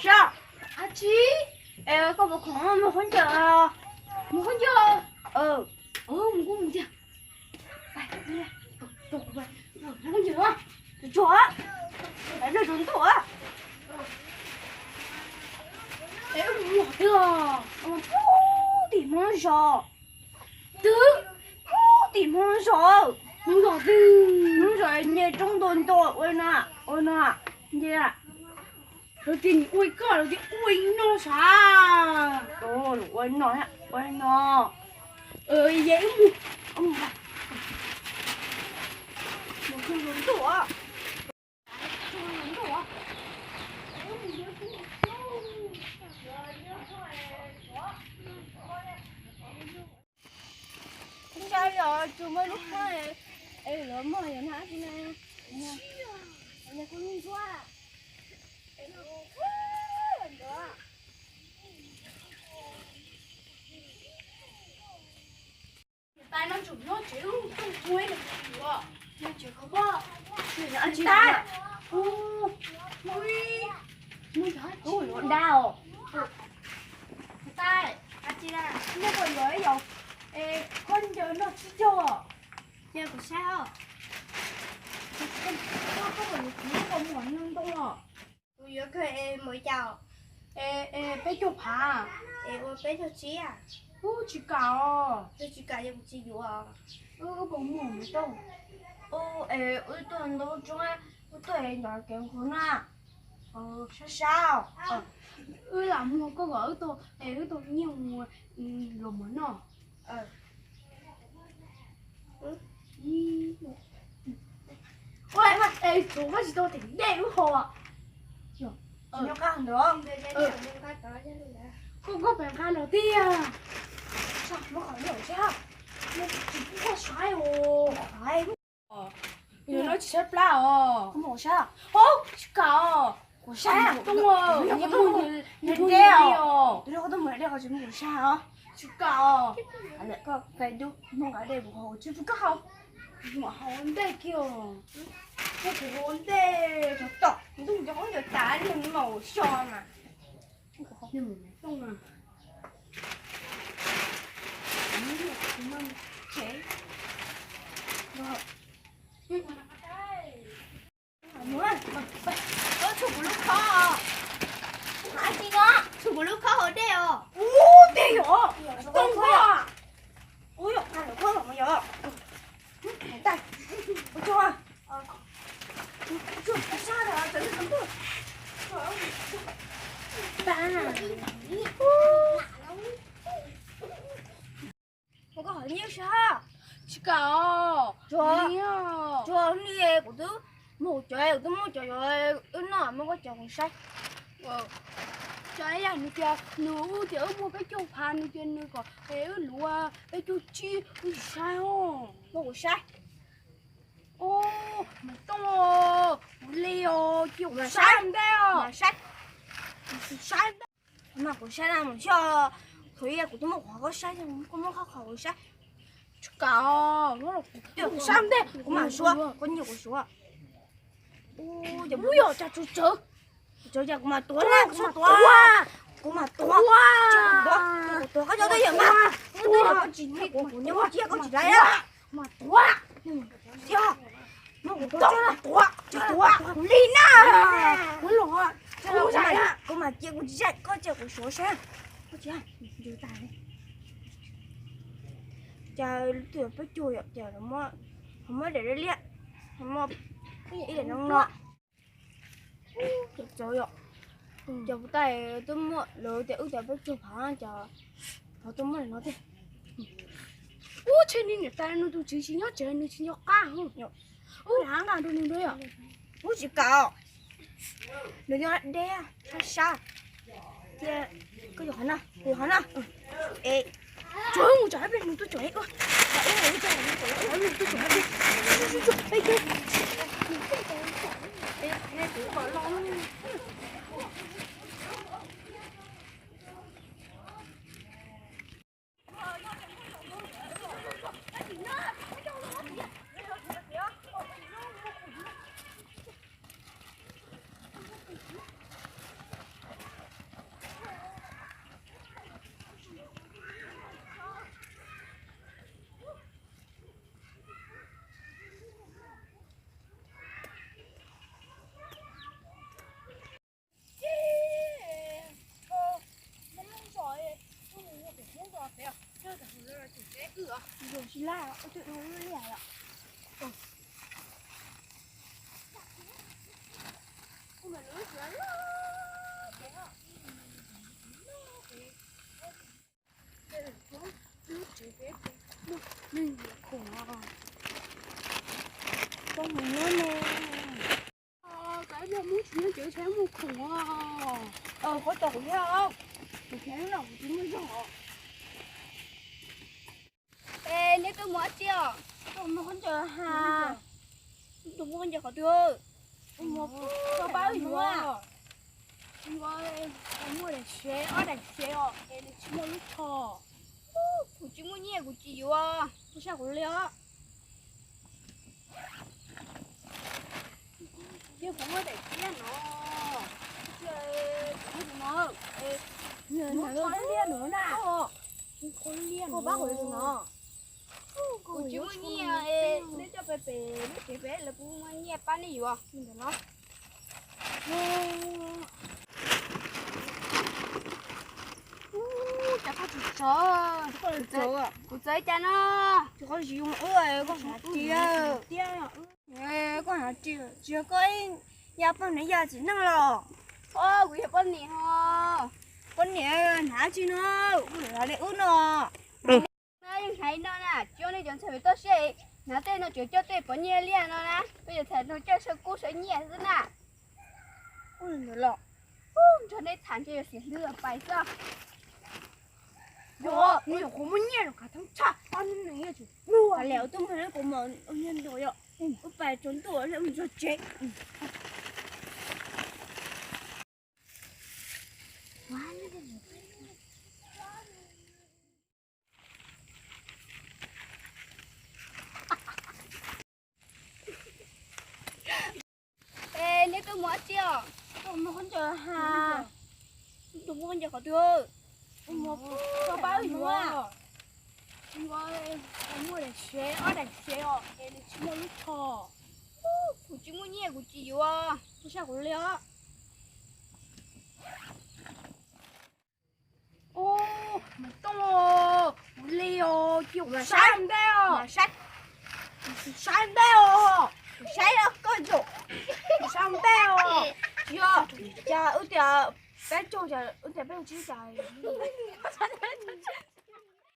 Sab, ab tsi, es koj puas khoom mus khaub ncaws? Mus khaub ncaws? Mus khaub ncaws. Mus khaub ncaws, tsuag tsuag, lawv ntuj a. Es mus twg? Pub tim hmoob zos. Twg? Pub tim hmoob zos. Hmoob zos twg? Hmoob zos nce roob ntua ntua ua no, ua no, nce. Lawv tias nws ua koj, lawv tias ua ib no sav. Ua no, ua no. Mus ntuj. Ntshai os, tsis muaj lub qhov es lawv muag yog na, tais no tseem nyob tsev ub, tuaj ua ib yam, nyob tsev kho poj, tais, ub, ua dab os. Tais, nej puas yuav ib yam khaub ncaws noj tsib caug? Cia kuv saib os. Koj puas yuav kuv lub kaus mom no ntau os? Kuv yuav kawg es mus cas? Es peb caug phav. Es ua peb caug tsib. Ub, tsis kam os. Yog tsis kam ces kuv tsis yuav. Wb kaus mom mus tau. Ub, es wb tuaj ntau roob, wb tuaj es ncov kev nqus na. Sab sab. Wb lam muag koj kom wb tau, es wb tau nyiaj mus luas mov noj. Ua, es tsuav koj tsis tau tim dej wb haus. Koj, koj pem nqa los tiag. Muab qhov no saib, tsis pub koj saib os. Yus no tsis saib plab os. Koj mus saib. Tsis kam os. Kuv saib. Tus no koj tuaj mus deb os. Tus no koj tuaj mus deb os, tsis mus kuv saib os. Tsis kam os. Koj qe dub, muab nqa dej kuv haus, tsis pub koj haus. Kuv mam haus ua ntej kiag. Koj kuv haus ua ntej, tom tom ntuj cov khaub ncaws tas, niag maum xyo mas. Tshuav kuv lub khob, tshuav kuv lub khob haus dej os. Ub, tej yom, tooj khob. Ub, yog qab lawm khob los yog. Ua koj hov nyiaj sab. Tsis kam os. Tsuag li kuv twb muaj cov, kuv twb muaj cov yuav wb noj, muab koj cov kuv saib. Cov ib yam nws tias nws wb tias wb muaj peb caug phav, nws tias nws kom es wb luav peb caug tsib, wb tsis saib os. Muab kuv saib. Ub, mas tooj, kuv li os, cia kuv saib ntej os. Saib ntej. Mas kuv saib na, mus xyov, thaum ub kuv twb muab qhov koj saib, koj muab qhov kuv saib. Tsis kam os, kuv saib ntej, kuv mam suav, koj nyiam kuv suav. Ub, yog cas tsawv tsawv, tsawv cas kuv mam tuav na, kuv mam tuav, kuv mam tuav, kuv tuav, kuv tuav koj cov twj ywm mas, koj twj ywm koj tsis, kuv nyob koj tsis, koj tsis laiv na. Mas tuav, tuav, tuav, kuv li na. Kuv los, kuv mam cia kuv tsis saib, koj cia kuv suav saib. Koj tsis, cas twb peb caug yom, ces muab daim liab, muab ib daim no no. Cov yom, cov kuv tais twb muaj, lawv tias wb cov peb caug phav, cov twb muaj no thiab. Ub, ntshe niam tais nws tus tswv tsis nyob tsev, nws tsis nco qab. Ub, nqa nqa rau nws dua yom. Ub, tsis kam. Nws yog deb sab sab. Cia, koj yuav qhov no, kuv yuav qhov no. Es, tsuav mus tsom ib pliag, nws tuaj tsom ib, nws tuaj tsom ib pliag. Zoo si laj ua twb dua lub liaj lawm. Lub tsev peb muaj neeg yuav khoom os. Koj mus nyob ne. Koj ib pliag muab tsis nyob tsev tsam muaj khoom os. Qhov tau kuv thiab os. Kuv thiab no kuv tsis muaj zog os. Es neb tuaj mus dab tsi os? Tuaj mus khaub ncaws ha. Tuaj mus khaub ncaws qhov twg? Tuaj mus khaub ncaws qhov twg? Yuav muaj daim sev, ob daim sev os, es nws tsis muaj lub tsho. Kuv tsis muaj nyiaj kuv tsis yuav, tuaj saib kuv li os. Cia kuv muab daim tiab no. Cia kuv muab tus no. Muab qhov liab no na. Muab qhov liab no. Kuv tsis muaj nyiaj es neb coj pem pem lub tsev pem lawv puas muaj nyiaj pab neb yuav li ntawd no. Cas koj tsis tso, kuv txawv ib cas no. Tsis qhov tsis zoo wb, koj hnav tiag. Koj hnav tiag, tsis yog koj ib yam poj niam yam txiv neej los? Kuv yog poj niam ho. Poj niam hnav tsi no, kuv hnav li wb no. Yeej hais no na, tsis ua nej cov ntxhais toj siab, hnav tej no tseem coj tej pov nyiaj liaj no na, peb cov ntxhais no coj sawv kub sawv nyiaj xwb na. Ntawd los nrog nej tham ntshe yuav xiam hlwb pais xwb. Yog, kuv muaj nyiaj los kav theeb tshaj, ob hnub no nyiaj tsis pluag. Kav liam tuaj muag kuv mas nyiaj nto yom, wb pais tsaus ntuj lawm mus txog tsev. Es neb tuaj mus dab tsi os? Tuaj mus khaub ncaws ha. Tuaj mus khaub ncaws qhov twg? Tuaj mus khaub ncaws qhov twg? Yuav muaj daim sev, ob daim sev os, es nws tsis muaj lub tsho. Kuv tsis muaj nyiaj kuv tsis yuav, tuaj saib kuv li os. Ub, Maiv Tooj, kuv li os, cia kuv saib ntej os. Saib ntej os. Saib koj zaum, saib ntej os. Tsis yog, cas wb tias peb caug, cas wb tias peb caug tsib, cas